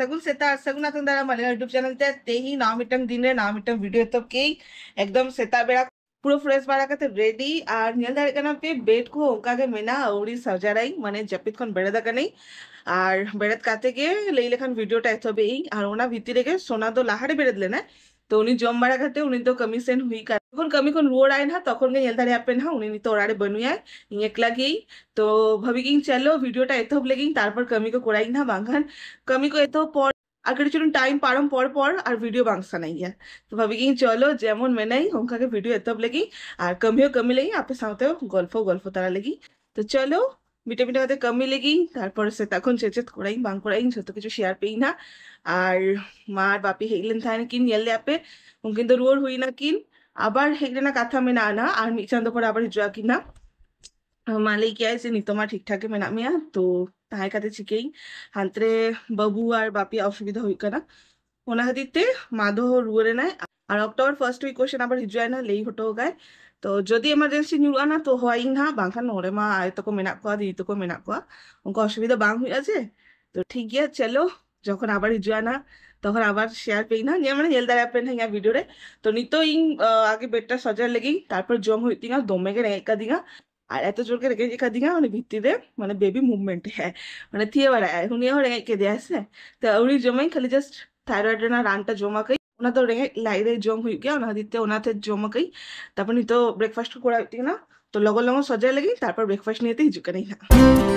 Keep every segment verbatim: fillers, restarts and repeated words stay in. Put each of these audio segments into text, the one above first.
ᱥᱟᱹᱜᱩᱱ ᱥᱮᱛᱟᱜ, ᱥᱟᱹᱜᱩᱱ ᱟᱛᱟᱝ ᱫᱟᱨᱟᱢ ᱟᱞᱮᱭᱟᱜ YouTube ᱪᱮᱱᱮᱞ ᱛᱮ᱾ ᱛᱮᱦᱮᱧ ᱱᱟᱣᱟ ᱢᱤᱫᱴᱟᱝ ᱫᱤᱱ ᱨᱮ ᱱᱟᱣᱟ ᱢᱤᱫᱴᱟᱝ ᱵᱷᱤᱰᱤᱭᱳ ᱮᱛᱚᱦᱚᱵ ᱠᱮᱜ ᱟᱹᱧ᱾ ᱮᱠᱫᱚᱢ ᱥᱮᱛᱟᱜ ᱵᱮᱲᱟ ᱯᱩᱨᱟᱹ ᱯᱷᱨᱮᱥ ᱵᱟᱲᱟ ᱠᱟᱛᱮ ᱨᱮᱰᱤ, ᱟᱨ ᱧᱮᱞ ᱫᱟᱲᱮᱭᱟᱜ ᱠᱟᱱᱟ ᱯᱮ ᱵᱮᱰ ᱠᱚᱦᱚᱸ ᱚᱱᱠᱟ ᱜᱮ ᱢᱮᱱᱟᱜᱼᱟ᱾ ᱟᱹᱣᱲᱤ ᱥᱟᱡᱟᱲᱟᱹᱧ, ᱢᱟᱱᱮ ᱡᱟᱹᱯᱤᱫ ᱠᱷᱚᱱ ᱵᱮᱨᱮᱫ ᱟᱠᱟᱱᱟᱹᱧ, ᱟᱨ ᱵᱮᱨᱮᱫ ᱠᱟᱛᱮ ᱜᱮ ᱞᱟᱹᱭ ᱞᱮᱠᱷᱟᱱ ᱵᱷᱤᱰᱤᱭᱳ ᱴᱟ ᱮᱛᱚᱦᱚᱵ ᱮᱜ ᱟᱹᱧ᱾ ᱟᱨ ᱚᱱᱟ ᱵᱷᱤᱛᱤᱨ ᱨᱮᱜᱮ ᱥᱳᱱᱟ ᱫᱚ ᱞᱟᱦᱟᱨᱮ ᱵᱮᱨᱮᱫ ᱞᱮᱱᱟᱭ, ᱛᱚ ᱩᱱᱤ ᱡᱚᱢ ᱵᱟᱲᱟ ᱠᱟᱛᱮ ᱩᱱᱤ ᱫᱚ ᱠᱟᱹᱢᱤ ᱥᱮᱱ ᱦᱩᱭ ᱠᱟᱱᱟ᱾ ᱡᱚᱠᱷᱚᱱ ᱠᱟᱹᱢᱤ ᱠᱷᱚᱱ ᱨᱩᱣᱟᱹᱲ ᱟᱭ ᱱᱟᱦᱟᱜ, ᱛᱚᱠᱷᱚᱱ ᱜᱮ ᱧᱮᱞ ᱫᱟᱲᱮᱭᱟᱜ ᱯᱮ ᱱᱟᱦᱟᱜ ᱩᱱᱤ ᱱᱤᱛᱚᱜ ᱚᱲᱟᱜ ᱨᱮ ᱵᱟᱹᱱᱩᱭᱟ, ᱤᱧ ᱮᱠᱞᱟ ᱜᱮᱭᱟᱹᱧ᱾ ᱛᱚ ᱵᱷᱟᱵᱤ ᱜᱤᱧ ᱪᱚᱞᱚ ᱵᱷᱤᱰᱤᱭᱳ ᱴᱟ ᱮᱛᱚᱦᱚᱵ ᱞᱮᱜᱤᱧ, ᱛᱟᱨᱯᱚᱨ ᱠᱟᱹᱢᱤ ᱠᱚ ᱠᱚᱨᱟᱣ ᱤᱧ ᱱᱟᱦᱟᱜ, ᱵᱟᱝᱠᱷᱟᱱ ᱠᱟᱹᱢᱤ ᱠᱚ ᱮᱛᱚᱦᱚᱵ ᱯᱚᱨ ᱟᱨ ᱠᱟᱹᱴᱤᱡ ᱪᱩᱞᱩᱝ ᱴᱟᱭᱤᱢ ᱯᱟᱨᱚᱢ ᱯᱚᱨ ᱯᱚᱨ ᱟᱨ ᱵᱷᱤᱰᱤᱭᱳ ᱵᱟᱝ ᱥᱟᱱᱟᱧ ᱜᱮᱭᱟ᱾ ᱛᱚ ᱵᱷᱟᱵᱤ ᱜᱤᱧ ᱪᱚᱞᱚ ᱡᱮᱢᱚᱱ ᱢᱮᱱᱟᱹᱧ ᱚᱱᱠᱟ ᱜᱮ ᱵᱷᱤᱰᱤᱭᱳ ᱮᱛᱚᱦᱚᱵ ᱞᱮᱜᱤᱧ, ᱟᱨ ᱠᱟᱹᱢᱤ ᱦᱚᱸ ᱠᱟᱹᱢᱤ ᱞᱮᱜᱤᱧ, ᱟᱯᱮ ᱥᱟᱶᱛᱮ ᱜᱚᱞᱯᱷᱚ ᱜᱚᱞᱯᱷᱚ ᱛᱟᱨᱟ ᱞᱮᱜᱤᱧ᱾ ᱛᱚ ᱪᱚᱞᱚ ᱢᱤᱫᱴᱮᱡ ᱢᱤᱫᱴᱮᱡ ᱠᱟᱛᱮ ᱠᱟᱹᱢᱤ ᱞᱮᱜᱤᱧ, ᱛᱟᱨᱯᱚᱨ ᱥᱮᱛᱟᱜ ᱠᱷᱚᱱ ᱪᱮᱫ ᱪᱮᱫ ᱠᱚᱨᱟᱣ ᱤᱧ ᱵᱟᱝ ᱠᱚᱨᱟᱣ ᱤᱧ ᱡᱷᱚᱛᱚ ᱠᱤᱪᱷᱩ ᱥᱮᱭᱟᱨ ᱯᱮ ᱤᱧ ᱦᱟᱸᱜ᱾ ᱟᱨ ᱢᱟ ᱟᱨ ᱵᱟᱯᱤ ᱦᱮᱡ ᱞᱮᱱ ᱛᱟᱦᱮᱱ ᱠᱤᱱ, ᱧᱮᱞ ᱞᱮᱭᱟ ᱯᱮ, ᱩᱱᱠᱤᱱ ᱫᱚ ᱨᱩᱣᱟᱹᱲ ᱦᱩᱭ ᱱᱟᱠᱤᱱ᱾ ᱟᱵᱟᱨ ᱦᱮᱡ ᱨᱮᱱᱟᱜ ᱠᱟᱛᱷᱟ ᱢᱮᱱᱟᱜᱼᱟ ᱱᱟᱦᱟᱜ, ᱟᱨ ᱢᱤᱫ ᱪᱟᱸᱫᱚ ᱯᱚᱨ ᱟᱵᱟᱨ ᱦᱤᱡᱩᱜ ᱟᱹᱠᱤᱱ ᱱᱟᱦᱟᱜ᱾ ᱢᱟ ᱞᱟᱹᱭ ᱠᱮᱜᱼᱟᱭ ᱡᱮ ᱱᱤᱛᱚᱜ ᱢᱟ ᱴᱷᱤᱠ ᱴᱷᱟᱠ ᱜᱮ ᱢᱮᱱᱟᱜ ᱢᱮᱭᱟ, ᱛᱚ ᱛᱟᱦᱮᱸ ᱠᱟᱛᱮ ᱪᱤᱠᱟᱹᱭᱟᱹᱧ? ᱦᱟᱱᱛᱮ ᱨᱮ ᱵᱟᱹᱵᱩ ᱟᱨ ᱵᱟᱯᱤᱭᱟᱜ ᱚᱥᱩᱵᱤᱫᱷᱟ ᱦᱩᱭᱩᱜ ᱠᱟᱱᱟ, ᱚᱱᱟ ᱠᱷᱟᱹᱛᱤᱨ ᱛᱮ ᱢᱟ ᱫᱚ ᱨᱩᱣᱟᱹᱲ ᱮᱱᱟᱭ᱾ ᱟᱨ ᱚᱠᱴᱳᱵᱚᱨ ᱯᱷᱟᱨᱥᱴ ᱩᱭᱤᱠ ᱠᱚ ᱥᱮᱱ ᱟᱵᱟᱨ ᱦᱤᱡᱩᱜ ᱟᱭ ᱱᱟ, ᱞᱟᱹᱭ ᱦᱚᱴᱚ ᱠᱟᱜᱼᱟᱭ᱾ ᱛᱚ ᱡᱚᱫᱤ ᱮᱢᱟᱨᱡᱮᱱᱥᱤ ᱧᱩᱨᱩᱜᱼᱟ ᱱᱟ, ᱛᱚ ᱦᱚᱦᱚ ᱤᱧ ᱱᱟᱦᱟᱜ, ᱵᱟᱝᱠᱷᱟᱱ ᱱᱚᱰᱮ ᱢᱟ ᱟᱭᱳ ᱛᱟᱠᱚ ᱢᱮᱱᱟᱜ ᱠᱚᱣᱟ, ᱫᱤᱫᱤ ᱛᱟᱠᱚ ᱢᱮᱱᱟᱜ ᱠᱚᱣᱟ, ᱚᱱᱠᱟ ᱚᱥᱩᱵᱤᱫᱷᱟ ᱵᱟᱝ ᱦᱩᱭᱩᱜᱼᱟ ᱡᱮ᱾ ᱛᱚ ᱴᱷᱤᱠ ᱜᱮᱭᱟ, ᱪᱚᱞᱚ ᱡᱚᱠᱷᱚᱱ ᱟᱵᱟᱨ ᱦᱤᱡᱩᱜᱼᱟ ᱱᱟ, ᱛᱚᱠᱷᱚᱱ ᱟᱵᱟᱨ ᱥᱮᱭᱟᱨ ᱯᱮ ᱤᱧ ᱱᱟ, ᱧᱮᱞ ᱢᱟᱱᱮ ᱧᱮᱞ ᱫᱟᱲᱮᱭᱟᱜ ᱯᱮ ᱱᱟ ᱤᱧᱟᱹᱜ ᱵᱷᱤᱰᱤᱭᱳ ᱨᱮ᱾ ᱛᱚ ᱱᱤᱛᱚᱜ ᱤᱧ ᱟᱜᱮ ᱵᱮᱰ ᱴᱟ ᱥᱟᱡᱟᱣ ᱞᱮᱜᱤᱧ, ᱛᱟᱨᱯᱚᱨ ᱡᱚᱢ ᱦᱩᱭᱩᱜ ᱛᱤᱧᱟ, ᱫᱚᱢᱮ ᱜᱮ ᱨᱮᱸᱜᱮᱡ ᱠᱟᱫᱤᱧᱟ᱾ ᱟᱨ ᱮᱛᱚ ᱡᱳᱨ ᱜᱮ ᱨᱮᱸᱜᱮᱡ ᱠᱟᱫᱤᱧᱟ, ᱩᱱᱤ ᱵᱷᱤᱛᱤᱨ ᱨᱮ ᱢᱟᱱᱮ ᱵᱮᱵᱤ ᱢᱩᱵᱷᱢᱮᱱᱴ ᱦᱮᱸ, ᱢᱟᱱᱮ ᱛᱷᱤᱭᱟᱹ ᱵᱟᱲᱟᱭᱟᱭ, ᱩᱱᱤᱭᱟᱜ ᱦᱚᱸ ᱨᱮᱸᱜᱮᱡ ᱠᱮᱫᱮᱭᱟ ᱥᱮ᱾ ᱛᱚ ᱟᱹᱣᱲᱤ ᱡᱚᱢᱟᱹᱧ, ᱠᱷᱟᱹᱞᱤ ᱡᱟᱥᱴ ᱛᱷᱟᱭᱨᱚᱭᱮᱰ ᱨᱮᱱᱟᱜ ᱨᱟᱱᱴᱟ ᱡᱚᱢ ᱟᱠᱟᱹᱧ, ᱚᱱᱟ ᱫᱚ ᱨᱮᱸᱜᱮᱡ ᱞᱟᱡ ᱨᱮ ᱡᱚᱢ ᱦᱩᱭᱩᱜ ᱜᱮᱭᱟ, ᱚᱱᱟ ᱠᱷᱟᱹᱛᱤᱨ ᱛᱮ ᱚᱱᱟᱛᱮ ᱡᱚᱢ ᱟᱠᱟᱹᱧ᱾ ᱛᱟᱨᱯᱚᱨ ᱱᱤᱛᱚᱜ ᱵᱨᱮᱠᱯᱷᱟᱥᱴ ᱠᱚ ᱠᱚᱨᱟᱣ ᱦᱩᱭᱩᱜ ᱛᱤᱧ ᱠᱟᱱᱟ᱾ ᱛᱚ ᱞᱚᱜᱚᱱ ᱞᱚᱜᱚᱱ ᱥᱟᱡᱟᱣ ᱞᱮᱜᱤᱧ, ᱛᱟᱨᱯᱚᱨ ᱵᱨᱮᱠᱯᱷᱟᱥᱴ ᱱᱤᱭᱮ ᱛᱮ ᱦᱤᱡᱩᱜ ᱠᱟᱹᱱᱟᱹᱧ ᱦᱟᱸᱜ᱾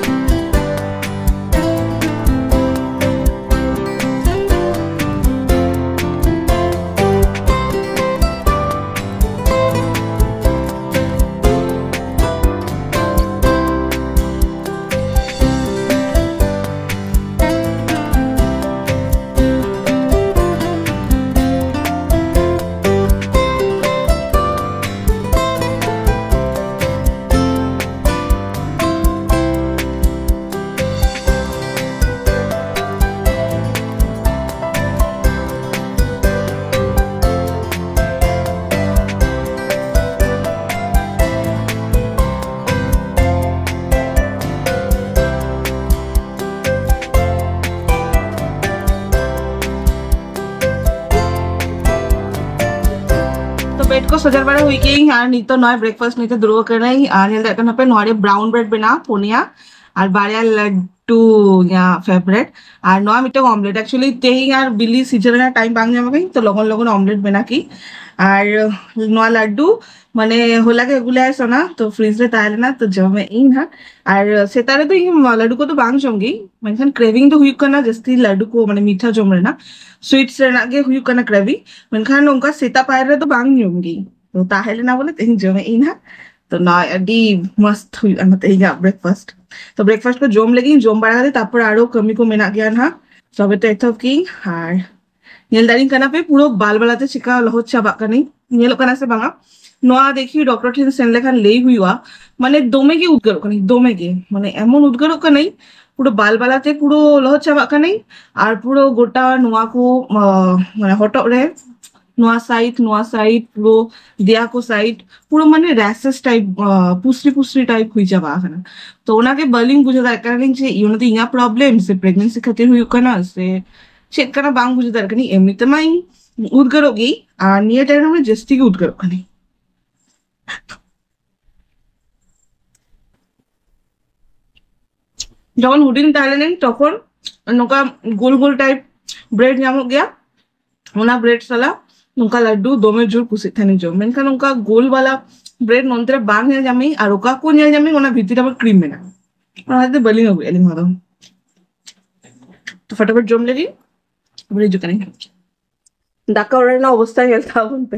ᱠᱚ ᱥᱚᱡᱟᱨ ᱵᱟᱲᱟ ᱦᱩᱭ ᱠᱮᱜ ᱟᱹᱧ ᱟᱨ ᱱᱤᱛᱚᱜ ᱱᱚᱣᱟ ᱵᱨᱮᱠᱯᱷᱟᱥᱴ ᱱᱤᱛᱚᱜ ᱫᱩᱲᱩᱵ ᱟᱠᱟᱱᱟᱹᱧ᱾ ᱟᱨ ᱧᱮᱞ ᱫᱟᱲᱮᱭᱟᱜ ᱠᱟᱱᱟ ᱯᱮ, ᱱᱚᱣᱟ ᱨᱮ ᱵᱨᱟᱣᱩᱱ ᱵᱨᱮᱰ ᱵᱮᱱᱟᱣ ᱯᱩᱱᱭᱟ ᱟᱨ ᱵᱟᱨᱭᱟ ᱞᱟᱹᱰᱩ, ᱤᱧᱟᱹᱜ ᱯᱷᱮᱵᱟᱨᱮᱴ᱾ ᱟᱨ ᱱᱚᱣᱟ ᱢᱤᱫᱴᱟᱝ ᱚᱢᱞᱮᱴ, ᱮᱠᱪᱩᱭᱮᱞᱤ ᱛᱮᱦᱮᱧ ᱟᱨ ᱵᱤᱞᱤ ᱥᱤᱡᱚᱱ ᱨᱮᱱᱟᱜ ᱴᱟᱭᱤᱢ ᱵᱟᱝ ᱧᱟᱢ ᱟᱠᱟᱫᱟᱹᱧ, ᱛᱚ ᱞᱚᱜᱚᱱ ᱞᱚᱜᱚᱱ ᱚᱢᱞᱮᱴ ᱵᱮᱱᱟᱣ ᱠᱤ᱾ ᱟᱨ ᱱᱚᱣᱟ ᱞᱟᱹᱰᱩ ᱢᱟᱱᱮ ᱦᱚᱞᱟ ᱜᱮ ᱟᱹᱜᱩ ᱞᱮᱫᱟᱭ ᱥᱳᱱᱟ, ᱛᱚ ᱯᱷᱨᱤᱡᱽ ᱨᱮ ᱛᱟᱦᱮᱸ ᱞᱮᱱᱟ, ᱛᱚ ᱡᱚᱢᱮᱫ ᱤᱧ ᱦᱟᱸᱜ᱾ ᱟᱨ ᱥᱮᱛᱟᱜ ᱨᱮᱫᱚ ᱤᱧ ᱞᱟᱹᱰᱩ ᱠᱚᱫᱚ ᱵᱟᱝ ᱡᱚᱢ ᱜᱮ, ᱢᱮᱱᱠᱷᱟᱱ ᱠᱨᱮᱵᱷᱤᱝ ᱫᱚ ᱦᱩᱭᱩᱜ ᱠᱟᱱᱟ ᱡᱟᱹᱥᱛᱤ ᱞᱟᱹᱰᱩ ᱠᱚ, ᱢᱟᱱᱮ ᱢᱤᱴᱷᱟ ᱡᱚᱢ ᱨᱮᱱᱟᱜ, ᱥᱩᱭᱤᱴᱥ ᱨᱮᱱᱟᱜ ᱜᱮ ᱦᱩᱭᱩᱜ ᱠᱟᱱᱟ ᱠᱨᱮᱵᱷᱤᱝ᱾ ᱢᱮᱱᱠᱷᱟᱱ ᱚᱱᱠᱟ ᱥᱮᱛᱟᱜ ᱯᱟᱭᱟᱨ ᱨᱮᱫᱚ ᱵᱟᱝ ᱡᱚᱢ ᱜᱮ᱾ ᱛᱚ ᱛᱟᱦᱮᱸ ᱞᱮᱱᱟ ᱵᱚᱞᱮ ᱛᱮᱦᱮᱧ ᱡᱚᱢᱮᱫ ᱤᱧ ᱦᱟᱸᱜ᱾ ᱛᱚ ᱱᱚᱣᱟ ᱟᱹᱰᱤ ᱢᱚᱥᱛ ᱦᱩᱭᱩᱜᱼᱟ ᱛᱮᱦᱮᱧᱟᱜ ᱵᱨᱮᱠᱯᱷᱟᱥᱴ᱾ ᱛᱚ ᱵᱨᱮᱠᱯᱷᱟᱥᱴ ᱠᱚ ᱡᱚᱢ ᱞᱟᱹᱜᱤᱫ ᱤᱧ ᱡᱚᱢ ᱵᱟᱲᱟ ᱠᱟᱛᱮ, ᱛᱟᱨᱯᱚᱨ ᱟᱨᱚ ᱠᱟᱹᱢᱤ ᱠᱚ ᱢᱮᱱᱟᱜ ᱜᱮᱭᱟ ᱱᱟᱦᱟᱜ, ᱛᱚᱵᱮ ᱛᱚ ᱮᱛᱚᱦᱚᱵ ᱠᱤᱧ᱾ ᱟᱨ ᱧᱮᱞ ᱫᱟᱲᱮᱧ ᱠᱟᱱᱟ ᱯᱮ, ᱯᱩᱨᱟᱹ ᱵᱟᱞ ᱵᱟᱞᱟᱛᱮ ᱪᱮᱠᱟ ᱞᱚᱦᱚᱫ ᱪᱟᱵᱟᱜ ᱠᱟᱱᱟᱧ, ᱧᱮᱞᱚᱜ ᱠᱟᱱᱟ ᱥᱮ ᱵᱟᱝᱟ? ᱱᱚᱣᱟ ᱫᱮᱠᱷᱤ ᱰᱚᱠᱴᱚᱨ ᱴᱷᱮᱱ ᱥᱮᱱ ᱞᱮᱠᱷᱟᱱ ᱞᱟᱹᱭ ᱦᱩᱭᱩᱜᱼᱟ᱾ ᱢᱟᱱᱮ ᱫᱚᱢᱮ ᱜᱮ ᱩᱫᱽᱜᱟᱹᱨᱚᱜ ᱠᱟᱱᱟᱧ, ᱫᱚᱢᱮ ᱜᱮ, ᱢᱟᱱᱮ ᱮᱢᱚᱱ ᱩᱫᱽᱜᱟᱹᱨᱚᱜ ᱠᱟᱱᱟᱧ, ᱯᱩᱨᱟᱹ ᱵᱟᱞ ᱵᱟᱞᱟᱛᱮ ᱯᱩᱨᱟᱹ ᱞᱚᱦᱚᱫ ᱪᱟᱵᱟᱜ ᱠᱟᱱᱟᱧ᱾ ᱟᱨ ᱯᱩᱨᱟᱹ ᱜᱚᱴᱟ ᱱᱚᱣᱟ ᱠᱚ, ᱟᱸ, ᱢᱟᱱᱮ ᱦᱚᱴᱚᱜ ᱨᱮ ᱱᱚᱣᱟ ᱥᱟᱭᱤᱰ, ᱱᱚᱣᱟ ᱥᱟᱭᱤᱰ, ᱯᱩᱨᱟᱹ ᱫᱮᱭᱟ ᱠᱚ ᱥᱟᱭᱤᱰ, ᱯᱩᱨᱟᱹ ᱢᱟᱱᱮ ᱨᱮᱥᱮᱥ ᱴᱟᱭᱤᱯ, ᱯᱩᱥᱨᱤ ᱯᱩᱥᱨᱤ ᱴᱟᱭᱤᱯ ᱦᱩᱭ ᱪᱟᱵᱟ ᱟᱠᱟᱱᱟ᱾ ᱛᱚ ᱚᱱᱟᱜᱮ ᱵᱟᱹᱞᱤᱧ ᱵᱩᱡᱷᱟᱹᱣ ᱫᱟᱲᱮᱭᱟᱜ ᱠᱟᱱᱟᱞᱤᱧ ᱡᱮ ᱚᱱᱟ ᱫᱚ ᱤᱧᱟᱹᱜ ᱯᱨᱚᱵᱞᱮᱢ ᱥᱮ ᱯᱨᱮᱜᱱᱮᱱᱥᱤ ᱠᱷᱟᱹᱛᱤᱨ ᱦᱩᱭᱩᱜ ᱠᱟᱱᱟ ᱥᱮ ᱪᱮᱫ ᱠᱟᱱᱟ, ᱵᱟᱝ ᱵᱩᱡᱷᱟᱹᱣ ᱫᱟᱲᱮᱭᱟᱜ ᱠᱟᱱᱟᱧ᱾ ᱮᱢᱱᱤ ᱛᱮᱢᱟᱧ ᱩᱫᱽᱜᱟᱹᱨᱚᱜ ᱜᱮ, ᱟᱨ ᱱᱤᱭᱟᱹ ᱴᱟᱭᱤᱢ ᱨᱮ ᱡᱟᱹᱥᱛᱤ ᱜᱮ ᱩᱫᱽᱜᱟᱹᱨᱚᱜ ᱠᱟᱱᱟᱧ᱾ ᱡᱚᱠᱷᱚᱱ ᱦᱩᱰᱤᱧ ᱛᱟᱦᱮᱸ ᱞᱮᱱᱟᱧ, ᱛᱚᱠᱷᱚᱱ ᱱᱚᱝᱠᱟ ᱜᱳᱞ ᱜᱳᱞ ᱴᱟᱭᱤᱯ ᱵᱨᱮᱰ ᱧᱟᱢᱚᱜ ᱜᱮᱭᱟ, ᱚᱱᱟ ᱵᱨᱮᱰ ᱥᱟᱞᱟᱜ ᱱᱚᱝᱠᱟ ᱞᱟᱹᱰᱩ ᱫᱚᱢᱮ ᱡᱳᱨ ᱠᱩᱥᱤᱜ ᱛᱟᱦᱮᱱᱤᱧ ᱡᱚᱢ᱾ ᱢᱮᱱᱠᱷᱟᱱ ᱚᱱᱠᱟ ᱜᱳᱞ ᱵᱟᱞᱟ ᱵᱨᱮᱰ ᱱᱚᱱᱛᱮ ᱨᱮ ᱵᱟᱝ ᱧᱮᱞ ᱧᱟᱢᱤᱧ, ᱟᱨ ᱚᱠᱟ ᱠᱚ ᱧᱮᱞ ᱧᱟᱢᱤᱧ, ᱚᱱᱟ ᱵᱷᱤᱛᱤᱨ ᱨᱮ ᱟᱵᱟᱨ ᱠᱨᱤᱢ ᱢᱮᱱᱟᱜᱼᱟ, ᱚᱱᱟ ᱦᱚᱛᱮᱡ ᱛᱮ ᱵᱟᱹᱞᱤᱧ ᱟᱹᱜᱩᱭᱮᱫᱼᱟ ᱟᱹᱞᱤᱧ ᱱᱚᱣᱟ ᱫᱚ᱾ ᱛᱚ ᱯᱷᱟᱴᱟᱯᱷᱟᱴ ᱡᱚᱢ ᱞᱟᱹᱜᱤᱫ ᱟᱵᱟᱨ ᱦᱤᱡᱩᱜ ᱠᱟᱹᱱᱟᱹᱧ᱾ ᱫᱟᱠᱟ ᱚᱲᱟᱜ ᱨᱮᱱᱟᱜ ᱚᱵᱚᱥᱛᱟ ᱧᱮᱞ ᱛᱟᱵᱚᱱ ᱯᱮ᱾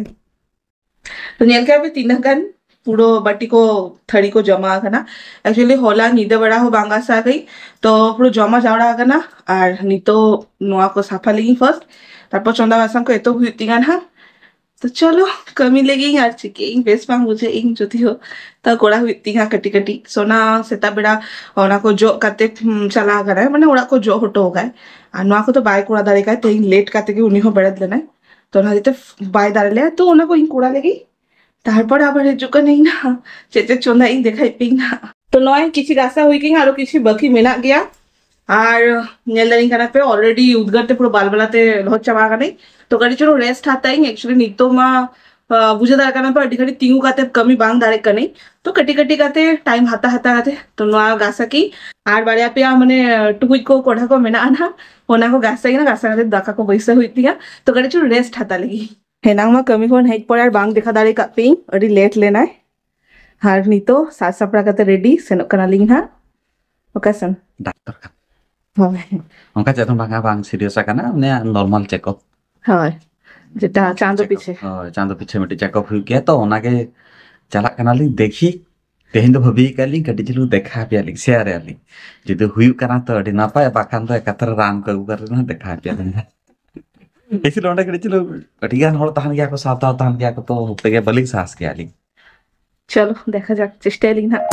ᱛᱚ ᱧᱮᱞ ᱠᱮᱫᱟ ᱯᱮ ᱛᱤᱱᱟᱹᱜ ᱜᱟᱱ ᱯᱩᱨᱟᱹ ᱵᱟᱹᱴᱤ ᱠᱚ, ᱛᱷᱟᱹᱨᱤ ᱠᱚ ᱡᱚᱢᱟ ᱟᱠᱟᱱᱟ᱾ ᱮᱠᱪᱩᱭᱮᱞᱤ ᱦᱚᱞᱟ ᱧᱤᱫᱟᱹ ᱵᱮᱲᱟ ᱦᱚᱸ ᱵᱟᱝ ᱜᱷᱟᱥᱟᱣ ᱠᱟᱹᱧ, ᱛᱚ ᱯᱩᱨᱟᱹ ᱡᱚᱢᱟ ᱡᱟᱣᱨᱟ ᱟᱠᱟᱱᱟ᱾ ᱟᱨ ᱱᱤᱛᱚᱜ ᱱᱚᱣᱟ ᱠᱚ ᱥᱟᱯᱷᱟ ᱞᱟᱹᱜᱤᱫ ᱯᱷᱟᱨᱥᱴ, ᱛᱟᱨᱯᱚᱨ ᱪᱚᱸᱫᱟ ᱵᱟᱥᱟᱝ ᱠᱚ ᱮᱛᱚᱦᱚᱵ ᱦᱩᱭᱩᱜ ᱛᱤᱧᱟ ᱱᱟᱦᱟᱜ᱾ ᱛᱚ ᱪᱚᱞᱚ, ᱠᱟᱹᱢᱤ ᱞᱮᱜᱤᱧ ᱟᱨ ᱪᱤᱠᱟᱹᱭᱟᱹᱧ, ᱵᱮᱥ ᱵᱟᱝ ᱵᱩᱡᱷᱟᱹᱜ ᱤᱧ ᱡᱩᱫᱤᱭᱳ᱾ ᱛᱚ ᱠᱚᱨᱟᱣ ᱦᱩᱭᱩᱜ ᱛᱤᱧᱟ ᱠᱟᱹᱴᱤᱡ ᱠᱟᱹᱴᱤᱡ᱾ ᱥᱳᱱᱟ ᱥᱮᱛᱟᱜ ᱵᱮᱲᱟ ᱚᱱᱟ ᱠᱚ ᱡᱚᱜ ᱠᱟᱛᱮ, ᱦᱩᱸ, ᱪᱟᱞᱟᱣ ᱟᱠᱟᱱᱟᱭ, ᱢᱟᱱᱮ ᱚᱲᱟᱜ ᱠᱚ ᱡᱚᱜ ᱦᱚᱴᱚ ᱟᱠᱟᱫ᱾ ᱟᱨ ᱱᱚᱣᱟ ᱠᱚᱫᱚ ᱵᱟᱭ ᱠᱚᱨᱟᱣ ᱫᱟᱲᱮ ᱠᱟᱭ, ᱛᱮᱦᱮᱧ ᱞᱮᱴ ᱠᱟᱛᱮ ᱜᱮ ᱩᱱᱤ ᱦᱚᱸ ᱵᱮᱨᱮᱫ ᱞᱮᱱᱟᱭ᱾ ᱛᱚ ᱚᱱᱟ ᱦᱚᱛᱮᱡ ᱛᱮ ᱵᱟᱭ ᱫᱟᱲᱮ ᱞᱮᱭᱟ, ᱛᱚ ᱚᱱᱟ ᱠᱚ ᱤᱧ ᱠᱚᱨᱟᱣ ᱞᱮᱜᱤᱧ᱾ ᱛᱟᱨᱯᱚᱨ ᱟᱵᱟᱨ ᱦᱤᱡᱩᱜ ᱠᱟᱹᱱᱟᱹᱧ ᱱᱟᱦᱟᱜ, ᱪᱮᱫ ᱪᱮᱫ ᱪᱚᱸᱫᱟ ᱤᱧ ᱫᱮᱠᱷᱟᱭ ᱯᱮᱭᱟᱹᱧ ᱱᱟᱦᱟᱜ᱾ ᱛᱚ ᱱᱚᱜᱼᱚᱭ ᱠᱤᱪᱷᱤ ᱜᱷᱟᱥᱟ ᱦᱩᱭ ᱠᱤᱧ, ᱟᱨᱚ ᱠᱤᱪᱷᱤ ᱵᱟᱹᱠᱤ ᱢᱮᱱᱟᱜ ᱜᱮᱭᱟ᱾ ᱟᱨ ᱧᱮᱞ ᱫᱟᱲᱮᱧ ᱠᱟᱱᱟ ᱯᱮ, ᱚᱞᱨᱮᱰᱤ ᱩᱫᱽᱜᱟᱹᱨ ᱛᱮ ᱯᱩᱨᱟᱹ ᱵᱟᱞ ᱵᱟᱞᱟᱛᱮ ᱞᱚᱦᱚᱫ ᱪᱟᱵᱟ ᱟᱠᱟᱱᱟᱹᱧ᱾ ᱛᱚ ᱠᱟᱹᱴᱤᱡ ᱪᱩᱞᱩᱝ ᱨᱮᱥᱴ ᱦᱟᱛᱟᱣ ᱤᱧ᱾ ᱮᱠᱪᱩᱭᱮᱞᱤ ᱱᱤᱛᱚᱜ ᱢᱟ ᱵᱩᱡᱷᱟᱹᱣ ᱫᱟᱲᱮᱭᱟᱜ ᱠᱟᱱᱟ ᱯᱮ, ᱟᱹᱰᱤ ᱜᱷᱟᱹᱲᱤᱡ ᱛᱤᱸᱜᱩ ᱠᱟᱛᱮ ᱠᱟᱹᱢᱤ ᱵᱟᱝ ᱫᱟᱲᱮᱜ ᱠᱟᱹᱱᱟᱹᱧ᱾ ᱛᱚ ᱠᱟᱹᱴᱤᱡ ᱠᱟᱹᱴᱤᱡ ᱠᱟᱛᱮ ᱴᱟᱭᱤᱢ ᱦᱟᱛᱟ ᱦᱟᱛᱟ ᱠᱟᱛᱮ ᱛᱚ ᱱᱚᱣᱟ ᱜᱟᱥᱟ ᱠᱤ ᱟᱨ ᱵᱟᱨᱭᱟ ᱯᱮᱭᱟ ᱢᱟᱱᱮ ᱴᱩᱠᱩᱡ ᱠᱚ ᱠᱚᱰᱷᱟ ᱠᱚ ᱢᱮᱱᱟᱜᱼᱟ ᱱᱟᱦᱟᱜ, ᱚᱱᱟ ᱠᱚ ᱜᱟᱥᱟ ᱠᱤᱱᱟ, ᱜᱟᱥᱟ ᱠᱟᱛᱮ ᱫᱟᱠᱟ ᱠᱚ ᱵᱟᱹᱭᱥᱟᱹᱣ ᱦᱩᱭᱩᱜ ᱛᱤᱧᱟ᱾ ᱛᱚ ᱠᱟᱹᱴᱤᱡ ᱪᱩᱞᱩᱝ ᱨᱮᱥᱴ ᱦᱟᱛᱟ ᱞᱟᱹᱜᱤᱫ᱾ ᱦᱮᱱᱟᱝ ᱢᱟ ᱠᱟᱹᱢᱤ ᱠᱷᱚᱱ ᱦᱮᱡ ᱯᱚᱨᱮ ᱟᱨ ᱵᱟᱝ ᱫᱮᱠᱷᱟ ᱫᱟᱲᱮ ᱠᱟᱜ ᱯᱮᱭᱟᱹᱧ, ᱟᱹᱰᱤ ᱞᱮᱴ ᱞᱮᱱᱟᱭ᱾ ᱟᱨ ᱱᱤᱛᱚᱜ ᱥᱟᱡᱽ ᱥᱟᱯᱲᱟᱣ ᱠᱟᱛᱮ ᱨᱮᱰᱤ ᱥᱮᱱᱚᱜ ᱠᱟᱱᱟᱞᱤᱧ ᱦᱟᱸᱜ᱾ ᱚᱠᱟ ᱥᱮᱱ? ᱰᱟᱠᱛᱚᱨ ᱠᱷᱟᱱᱟ᱾ ᱦᱳᱭ᱾ ᱚᱱᱠᱟ ᱪᱮᱫ ᱦᱚᱸ ᱵᱟᱝᱟ, ᱵᱟᱝ ᱥᱤᱨᱤᱭᱟᱥ ᱟᱠᱟᱱᱟ, ᱩᱱᱤᱭᱟᱜ ᱱᱚᱨᱢᱟᱞ ᱪᱮᱠᱟᱯ᱾ ᱦᱳᱭ, ᱡᱮᱴᱟ ᱪᱟᱸᱫᱚ ᱪᱮᱠᱟᱯ᱾ ᱯᱤᱪᱷᱮ᱾ ᱦᱳᱭ, ᱪᱟᱸᱫᱚ ᱯᱤᱪᱷᱮ ᱢᱤᱫᱴᱮᱡ ᱪᱮᱠᱟᱯ ᱦᱩᱭᱩᱜ ᱜᱮᱭᱟ, ᱛᱚ ᱚᱱᱟᱜᱮ ᱪᱟᱞᱟᱜ ᱠᱟᱱᱟᱞᱤᱧ᱾ ᱫᱮᱠᱷᱤ, ᱛᱮᱦᱮᱧ ᱫᱚ ᱵᱷᱟᱹᱵᱤ ᱟᱠᱟᱫ ᱞᱤᱧ ᱠᱟᱹᱴᱤᱡ ᱪᱩᱞᱩᱝ ᱫᱮᱠᱷᱟ ᱟᱯᱮᱭᱟᱞᱤᱧ, ᱥᱮᱭᱟᱨ ᱟᱞᱤᱧ᱾ ᱡᱩᱫᱤ ᱦᱩᱭᱩᱜ ᱠᱟᱱᱟ ᱛᱚ ᱟᱹᱰᱤ ᱱᱟᱯᱟᱭ, ᱵᱟᱠᱷᱟᱱ ᱫᱚ ᱮᱠᱟᱛᱨᱮ ᱨᱟᱱ ᱠᱚ ᱟᱹᱜᱩ ᱠᱟᱛᱮ ᱦᱟᱸᱜ ᱫᱮᱠᱷᱟ ᱟᱯᱮᱭᱟᱞᱤᱧ ᱦᱟᱸᱜ᱾ ᱮᱠᱪᱩᱭᱮᱞᱤ ᱚᱸᱰᱮ ᱠᱟᱹᱴᱤᱡ ᱪᱩᱞᱩᱝ ᱟᱹᱰᱤ ᱜᱟᱱ ᱦᱚᱲ ᱛᱟᱦᱮᱱ ᱜᱮᱭᱟ ᱠᱚ, ᱥᱟᱶᱛᱟ ᱛᱟᱦᱮᱱ ᱜᱮᱭᱟ ᱠᱚ, ᱛᱚ ᱛᱮᱜᱮ ᱵᱟᱹᱞᱤᱧ ᱥᱟᱦᱟᱥ ᱠᱮᱭᱟ ᱞᱤᱧ᱾ ᱪᱚᱞᱚ ᱫᱮᱠᱷᱟ ᱡᱟᱠ, ᱪᱮᱥᱴᱟᱭᱟᱞᱤᱧ ᱦᱟᱸᱜ᱾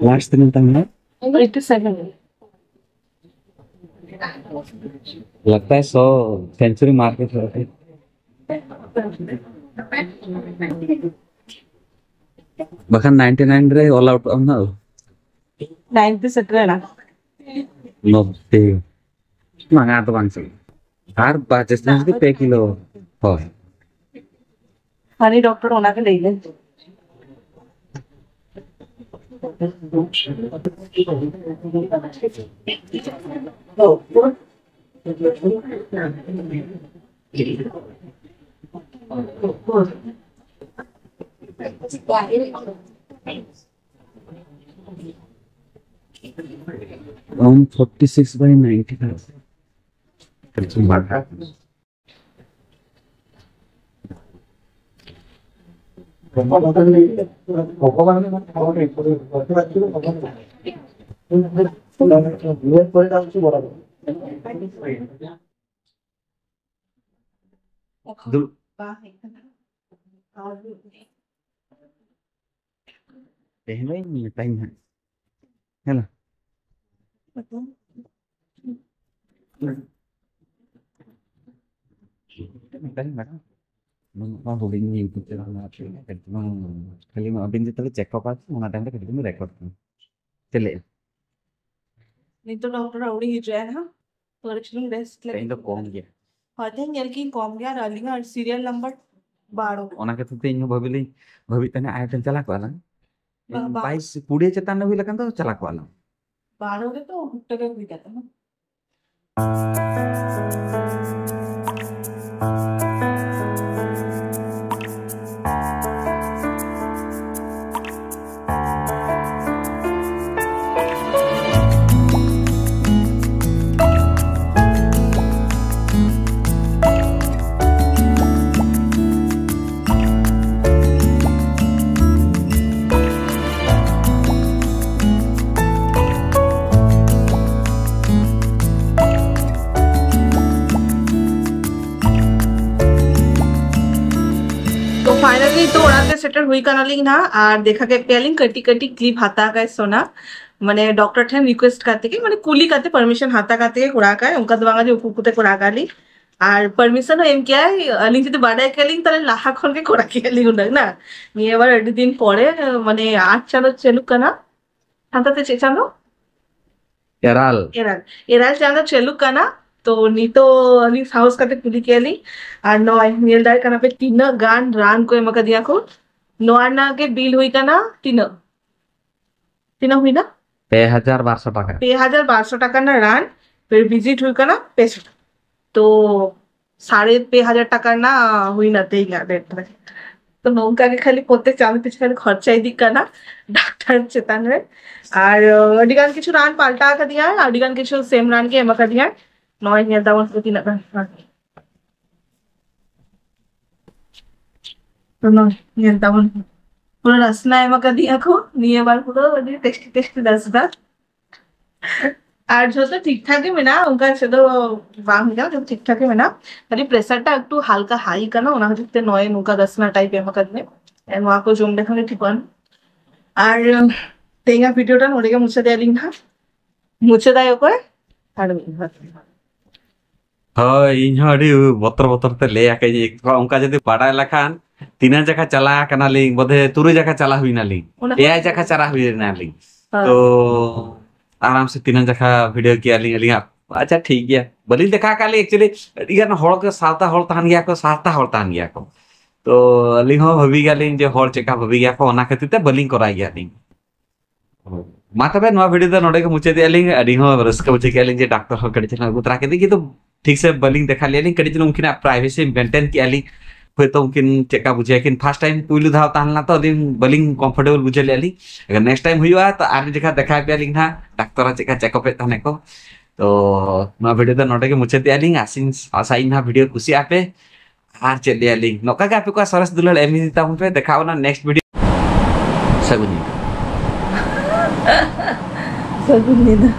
लास्ट दिन तक ना? Eighty seven. लगता है सौ सेंचुरी मार के छोड़ते। ᱵᱟᱠᱷᱟᱱ ᱱᱟᱭᱤᱱᱴᱤ ᱱᱟᱭᱤᱱ ᱨᱮ ᱚᱞ ᱟᱣᱩᱴ ᱟᱢ ᱱᱟ᱾ ᱱᱟᱭᱤᱱ ᱯᱮ ᱥᱮᱴᱮᱨ ᱮᱱᱟ᱾ ᱱᱚᱵᱵᱳᱭ᱾ ᱵᱟᱝ, ᱟᱫᱚ ᱵᱟᱝ ᱪᱟᱞᱟᱜᱼᱟ᱾ ᱟᱨ ᱵᱟᱡᱮ ᱥᱮᱱ ᱡᱩᱫᱤ ᱯᱮ ᱠᱤᱞᱳ᱾ ᱦᱳᱭ᱾ ᱦᱟᱹᱱᱤ ᱰᱚᱠᱴᱚᱨ ᱚᱱᱟ ᱜᱮ ᱞᱟᱹᱭ ᱞᱮ᱾ One forty six by ninety five. ᱫᱩᱲᱩᱵ᱾ ᱛᱮᱦᱮᱧ ᱫᱚᱧ ᱢᱮᱛᱟᱧ ᱦᱟᱸᱜ᱾ ᱦᱮᱸ᱾ ᱢᱮᱛᱟᱧ ᱢᱮ᱾ ᱱᱚᱣᱟ ᱦᱩᱰᱤᱧ YouTube channel ᱨᱮᱱᱟᱜ ᱠᱷᱟᱹᱞᱤ ᱢᱟ ᱟᱹᱵᱤᱱ ᱡᱮ ᱛᱟᱦᱞᱮ check up ᱟᱠᱟᱫ, ᱚᱱᱟ time ᱨᱮ ᱠᱟᱹᱴᱤᱡ ᱵᱤᱱ record ᱠᱟᱱᱟ᱾ ᱪᱮᱫ ᱞᱟᱹᱭ? ᱱᱤᱛᱚᱜ ᱰᱚᱠᱴᱚᱨ ᱟᱹᱣᱨᱤ ᱦᱤᱡᱩᱜᱼᱟ ᱱᱟᱦᱟᱜ᱾ ᱛᱚ ᱠᱟᱹᱴᱤᱡ ᱪᱩᱞᱩᱝ rest ᱞᱮ ᱛᱮᱦᱮᱧ ᱫᱚ ᱠᱚᱢ ᱜᱮᱭᱟ᱾ ᱦᱳᱭ, ᱛᱮᱦᱮᱧ ᱧᱮᱞ ᱠᱤᱧ ᱠᱚᱢ ᱜᱮᱭᱟ, ᱟᱨ ᱟᱹᱞᱤᱧᱟᱜ serial number ᱵᱟᱨᱚ᱾ ᱚᱱᱟ ᱠᱷᱟᱹᱛᱤᱨ ᱛᱮ ᱤᱧ ᱦᱚᱸ ᱵᱷᱟᱵᱤ ᱞᱤᱧ, ᱵᱷᱟᱵᱤ ᱛᱟᱦᱮᱱᱟ ᱟᱭ ᱴᱷᱮᱱ ᱪᱟᱞᱟᱣ ᱠᱚᱜᱼᱟ ᱞᱟᱝ᱾ ᱵᱟᱝ, ᱵᱟᱝ᱾ ᱵᱟᱭᱤᱥ, ᱠᱩᱲᱤ ᱪᱮᱛᱟᱱ ᱨᱮ ᱦᱩᱭ ᱞᱮᱠᱷᱟᱱ ᱫᱚ ᱪᱟᱞᱟᱣ ᱠᱚᱜᱼᱟ ᱞᱟᱝ᱾ ᱵᱟᱨᱚ ᱨᱮ ᱛᱚ ᱦᱩᱴ ᱨᱮ ᱦᱩᱭ ᱠᱟᱛᱮ ᱦᱚᱸ᱾ ᱛᱚ finally ᱛᱚ ᱚᱲᱟᱜ ᱛᱮ ᱥᱮᱴᱮᱨ ᱦᱩᱭ ᱠᱟᱱᱟᱞᱤᱧ ᱱᱟᱦᱟᱜ, ᱟᱨ ᱫᱮᱠᱷᱟ ᱠᱮᱫ ᱯᱮᱭᱟᱞᱤᱧ ᱠᱟᱹᱴᱤᱡ ᱠᱟᱹᱴᱤᱡ clip ᱦᱟᱛᱟᱣ ᱠᱟᱭ ᱥᱳᱱᱟ, ᱢᱟᱱᱮ ᱰᱚᱠᱴᱚᱨ ᱴᱷᱮᱱ request ᱠᱟᱛᱮ ᱜᱮ, ᱢᱟᱱᱮ ᱠᱩᱞᱤ ᱠᱟᱛᱮ permission ᱦᱟᱛᱟᱣ ᱠᱟᱛᱮ ᱜᱮ ᱠᱚᱨᱟᱣ ᱠᱟᱭ, ᱚᱱᱠᱟ ᱫᱚ ᱵᱟᱝᱟ ᱡᱮ ᱩᱠᱩ ᱩᱠᱩᱛᱮ ᱠᱚᱨᱟᱣ ᱠᱟᱜ ᱞᱤᱧ᱾ ᱟᱨ permission ᱦᱚᱸ ᱮᱢ ᱠᱮᱭᱟᱭ, ᱟᱹᱞᱤᱧ ᱡᱩᱫᱤ ᱵᱟᱰᱟᱭ ᱠᱮᱭᱟᱞᱤᱧ ᱛᱟᱦᱞᱮ ᱞᱟᱦᱟ ᱠᱷᱚᱱ ᱜᱮ ᱠᱚᱨᱟᱣ ᱠᱮᱭᱟᱞᱤᱧ ᱩᱱᱟᱹᱜ ᱱᱟ᱾ ᱱᱤᱭᱟᱹ ᱵᱟᱨ ᱟᱹᱰᱤ ᱫᱤᱱ ᱯᱚᱨᱮ, ᱢᱟᱱᱮ ᱟᱴ ᱪᱟᱸᱫᱳ ᱪᱟᱹᱞᱩᱜ ᱠᱟᱱᱟ, ᱦᱟᱱᱛᱮ ᱛᱮ ᱪᱮᱫ ᱪᱟᱸᱫᱳ? ᱮᱨᱟᱞ᱾ ᱮᱨᱟᱞ, ᱮᱨᱟᱞ ᱪᱟᱸᱫᱳ ᱪᱟᱹᱞᱩᱜ ᱠᱟᱱᱟ᱾ ᱛᱚ ᱱᱤᱛᱚᱜ ᱟᱹᱞᱤᱧ ᱥᱟᱦᱚᱥ ᱠᱟᱛᱮ ᱠᱩᱞᱤ ᱠᱮᱭᱟᱞᱤᱧ᱾ ᱟᱨ ᱱᱚᱜᱼᱚᱭ ᱧᱮᱞ ᱫᱟᱲᱮᱭᱟᱜ ᱠᱟᱱᱟ ᱯᱮ ᱛᱤᱱᱟᱹᱜ ᱜᱟᱱ ᱨᱟᱱ ᱠᱚ ᱮᱢ ᱟᱠᱟᱫᱤᱧᱟ ᱠᱚ᱾ ᱱᱚᱣᱟ ᱨᱮᱱᱟᱜ ᱜᱮ ᱵᱤᱞ ᱦᱩᱭ ᱠᱟᱱᱟ ᱛᱤᱱᱟᱹᱜ? ᱛᱤᱱᱟᱹᱜ ᱦᱩᱭᱱᱟ? ᱯᱮ ᱦᱟᱡᱟᱨ ᱵᱟᱨᱥᱚ ᱴᱟᱠᱟ᱾ ᱯᱮ ᱦᱟᱡᱟᱨ ᱵᱟᱨᱥᱚ ᱴᱟᱠᱟ ᱨᱮᱱᱟᱜ ᱨᱟᱱ, per visit ᱦᱩᱭ ᱠᱟᱱᱟ ᱯᱮ ᱥᱚ ᱴᱟᱠᱟ᱾ ᱛᱚ ᱥᱟᱲᱮ ᱯᱮ ᱦᱟᱡᱟᱨ ᱴᱟᱠᱟ ᱨᱮᱱᱟᱜ ᱦᱩᱭᱱᱟ ᱛᱮᱦᱮᱧᱟᱜ rate ᱨᱮ᱾ ᱛᱚ ᱱᱚᱝᱠᱟ ᱜᱮ ᱠᱷᱟᱹᱞᱤ ᱯᱨᱚᱛᱮᱠ ᱪᱟᱸᱫᱚ ᱯᱤᱪᱷᱩ ᱠᱷᱟᱹᱞᱤ ᱠᱷᱚᱨᱪᱟ ᱤᱫᱤᱜ ᱠᱟᱱᱟ ᱰᱟᱠᱛᱟᱨ ᱪᱮᱛᱟᱱ ᱨᱮ᱾ ᱟᱨ ᱟᱹᱰᱤ ᱜᱟᱱ ᱠᱤᱪᱷᱩ ᱨᱟᱱ ᱯᱟᱞᱴᱟᱣ ᱟᱠᱟᱫᱤᱧᱟ, ᱟᱹᱰᱤ ᱜᱟᱱ ᱠᱤᱪᱷᱩ ᱥᱮᱢ ᱨᱟᱱ ᱜᱮ ᱮᱢ ᱟᱠᱟᱫᱤᱧᱟ᱾ ᱱᱚᱜᱼᱚᱭ ᱧᱮᱞ ᱛᱟᱵᱚᱱ ᱯᱮ ᱛᱤᱱᱟᱹᱜ ᱜᱟᱱ᱾ ᱛᱚ ᱱᱚᱜᱼᱚᱭ ᱧᱮᱞ ᱛᱟᱵᱚᱱ ᱯᱮ, ᱯᱩᱨᱟᱹ ᱨᱟᱥᱱᱟ ᱮᱢ ᱟᱠᱟᱫᱤᱧᱟ ᱠᱚ ᱱᱤᱭᱟᱹ ᱵᱟᱨ, ᱯᱩᱨᱟᱹ ᱟᱹᱰᱤ ᱴᱮᱥᱴᱤ ᱴᱮᱥᱴᱤ ᱨᱟᱥᱱᱟ᱾ ᱟᱨ ᱡᱷᱚᱛᱚ ᱴᱷᱤᱠ ᱴᱷᱟᱠ ᱜᱮ ᱢᱮᱱᱟᱜᱼᱟ, ᱚᱱᱠᱟ ᱪᱮᱫ ᱫᱚ ᱵᱟᱝ ᱦᱩᱭ ᱠᱟᱱᱟ, ᱡᱷᱚᱛᱚ ᱴᱷᱤᱠ ᱴᱷᱟᱠ ᱜᱮ ᱢᱮᱱᱟᱜᱼᱟ᱾ ᱠᱷᱟᱹᱞᱤ ᱯᱨᱮᱥᱟᱨ ᱴᱟ ᱮᱠᱴᱩ ᱦᱟᱞᱠᱟ ᱦᱟᱭ ᱠᱟᱱᱟ, ᱚᱱᱟ ᱠᱷᱟᱹᱛᱤᱨ ᱛᱮ ᱱᱚᱜᱼᱚᱭ ᱱᱚᱝᱠᱟ ᱨᱟᱥᱱᱟ ᱴᱟᱭᱤᱯ ᱮᱢ ᱟᱠᱟᱫᱤᱧᱟ᱾ ᱱᱚᱣᱟ ᱠᱚ ᱡᱚᱢ ᱞᱮᱠᱷᱟᱱ ᱜᱮ ᱴᱷᱤᱠᱚᱜᱼᱟ᱾ ᱟᱨ ᱛᱮᱦᱮᱧᱟᱜ ᱵᱷᱤᱰᱤᱭᱳ ᱴᱟ ᱱᱚᱰᱮ ᱜᱮ ᱢᱩᱪᱟᱹᱫ ᱟᱹᱞᱤᱧ ᱦᱟᱸᱜ᱾ ᱢᱩᱪᱟᱹᱫᱟᱭ ᱚᱠᱚᱭ? ᱟᱨ ᱢᱤᱫ ᱦᱚᱲ᱾ ᱦᱳᱭ, ᱤᱧ ᱦᱚᱸ ᱟᱹᱰᱤ ᱵᱚᱛᱚᱨ ᱵᱚᱛᱚᱨ ᱛᱮ ᱞᱟᱹᱭ ᱟᱠᱟᱫᱟᱹᱧ, ᱚᱱᱠᱟ ᱡᱩᱫᱤ ᱵᱟᱰᱟᱭ ᱞᱮᱠᱷᱟᱱ ᱛᱤᱱᱟᱹᱜ ᱡᱟᱠᱷᱟ ᱪᱟᱞᱟᱣ ᱠᱟᱱᱟᱞᱤᱧ, ᱵᱚᱫᱷᱮ ᱛᱩᱨᱩᱭ ᱡᱟᱠᱷᱟ ᱪᱟᱞᱟᱣ ᱦᱩᱭᱱᱟᱞᱤᱧ, ᱚᱱᱟ ᱮᱭᱟᱭ ᱡᱟᱠᱷᱟ ᱪᱟᱞᱟᱣ ᱦᱩᱭᱱᱟᱞᱤᱧ᱾ ᱦᱳᱭ᱾ ᱛᱚ ᱟᱨᱟᱢ ᱥᱮ ᱛᱤᱱᱟᱹᱜ ᱡᱟᱠᱷᱟ ᱵᱷᱤᱰᱤᱭᱳ ᱠᱮᱜᱼᱟ ᱞᱤᱧ ᱟᱹᱞᱤᱧᱟᱜ᱾ ᱟᱪᱪᱷᱟ, ᱴᱷᱤᱠ ᱜᱮᱭᱟ, ᱵᱟᱹᱞᱤᱧ ᱫᱮᱠᱷᱟᱣ ᱟᱠᱟᱫ ᱞᱤᱧ᱾ ᱮᱠᱪᱩᱭᱮᱞᱤ ᱟᱹᱰᱤ ᱜᱟᱱ ᱦᱚᱲ ᱠᱚ ᱥᱟᱶᱛᱟ ᱦᱚᱲ ᱛᱟᱦᱮᱱ ᱜᱮᱭᱟ ᱠᱚ, ᱥᱟᱶᱛᱟ ᱦᱚᱲ ᱛᱟᱦᱮᱱ ᱜᱮᱭᱟ ᱠᱚ᱾ ᱛᱚ ᱟᱹᱞᱤᱧ ᱦᱚᱸ ᱵᱷᱟᱹᱵᱤ ᱜᱮᱭᱟᱞᱤᱧ ᱡᱮ ᱦᱚᱲ ᱪᱮᱫᱠᱟ ᱵᱷᱟᱹᱵᱤ ᱜᱮᱭᱟ ᱠᱚ, ᱚᱱᱟ ᱠᱷᱟᱹᱛᱤᱨ ᱛᱮ ᱵᱟᱹᱞᱤᱧ ᱠᱚᱨᱟᱣ ᱜᱮᱭᱟ ᱞᱤᱧ᱾ ᱢᱟ ᱛᱚᱵᱮ ᱱᱚᱣᱟ ᱵᱷᱤᱰᱤᱭᱳ ᱫᱚ ᱱᱚᱰᱮ ᱜᱮ ᱢᱩᱪᱟᱹᱫᱮᱜᱼᱟ ᱞᱤᱧ᱾ ᱟᱹᱰᱤ ᱦᱚᱸ ᱨᱟᱹᱥᱠᱟᱹ ᱵᱩᱡᱷᱟᱹᱣ ᱠᱮᱜᱼᱟ ᱞᱤᱧ ᱡᱮ ᱰᱟᱠᱛᱚᱨ ᱦᱚᱸ ᱜᱟᱹᱰᱤ ᱪᱟᱞᱟᱣ ᱟᱹᱜᱩ ᱛᱚᱨᱟ ᱠᱮᱫᱮ, ᱠᱤᱱᱛᱩ ᱴᱷᱤᱠ ᱥᱮ ᱵᱟᱹᱞᱤᱧ ᱫᱮᱠᱷᱟ ᱞᱮᱜᱼᱟ ᱞᱤᱧ, ᱠᱟᱹᱴᱤᱡ ᱪᱩᱞᱩᱝ ᱩᱱᱠᱤᱱᱟᱜ ᱯᱨᱟᱭᱵᱷᱮᱥᱤ ᱢᱮᱱᱴᱮᱱ ᱠᱮᱜᱼᱟ ᱞᱤᱧ᱾ ᱦᱳᱭᱛᱳ ᱩᱱᱠᱤᱱ ᱪᱮᱫᱠᱟ ᱵᱩᱡᱷᱟᱹᱣ ᱠᱤᱱ, ᱯᱷᱟᱥᱴ ᱴᱟᱭᱤᱢ ᱯᱩᱭᱞᱩ ᱫᱷᱟᱣ ᱛᱟᱦᱮᱸ ᱞᱮᱱᱟ ᱛᱚ, ᱟᱹᱞᱤᱧ ᱵᱟᱹᱞᱤᱧ ᱠᱚᱢᱯᱷᱚᱨᱴᱮᱵᱚᱞ ᱵᱩᱡᱷᱟᱹᱣ ᱞᱮᱜᱼᱟ ᱞᱤᱧ᱾ ᱱᱮᱠᱥᱴ ᱴᱟᱭᱤᱢ ᱦᱩᱭᱩᱜᱼᱟ ᱛᱚ ᱟᱨ ᱢᱤᱫ ᱡᱚᱠᱷᱟ ᱫᱮᱠᱷᱟᱣ ᱯᱮᱭᱟ ᱞᱤᱧ ᱦᱟᱸᱜ ᱰᱟᱠᱛᱚᱨ ᱪᱮᱫᱠᱟ ᱪᱮᱠ ᱟᱯᱮᱫ ᱛᱟᱦᱮᱱᱟ ᱠᱚ᱾ ᱛᱚ ᱱᱚᱣᱟ ᱵᱷᱤᱰᱤᱭᱳ ᱫᱚ ᱱᱚᱰᱮ ᱜᱮ ᱢᱩᱪᱟᱹᱫᱮᱜᱼᱟ ᱞᱤᱧ᱾ ᱟᱥᱤᱧ, ᱟᱥᱟᱭᱟᱹᱧ ᱱᱟᱦᱟᱜ ᱵᱷᱤᱰᱤᱭᱳ ᱠᱩᱥᱤᱭᱟᱜᱼᱟ ᱯᱮ᱾ ᱟᱨ ᱪᱮᱫ ᱞᱟᱹᱭᱟ ᱞᱤᱧ, ᱱᱚᱝᱠᱟ ᱜᱮ ᱟᱯᱮ ᱠᱚᱣᱟᱜ ᱥᱚᱨᱮᱥ ᱫᱩᱞᱟᱹᱲ ᱮᱢ ᱤᱫᱤ ᱛᱟᱵᱚᱱ ᱯᱮ᱾ ᱫᱮᱠᱷᱟᱣ ᱵᱚᱱᱟ ᱱᱮᱠᱥᱴ ᱵᱷᱤᱰᱤᱭᱳ᱾ ᱥᱟᱹᱜᱩᱱ ᱧᱤᱫᱟᱹ᱾ ᱥᱟᱹᱜᱩᱱ ᱧᱤᱫᱟᱹ᱾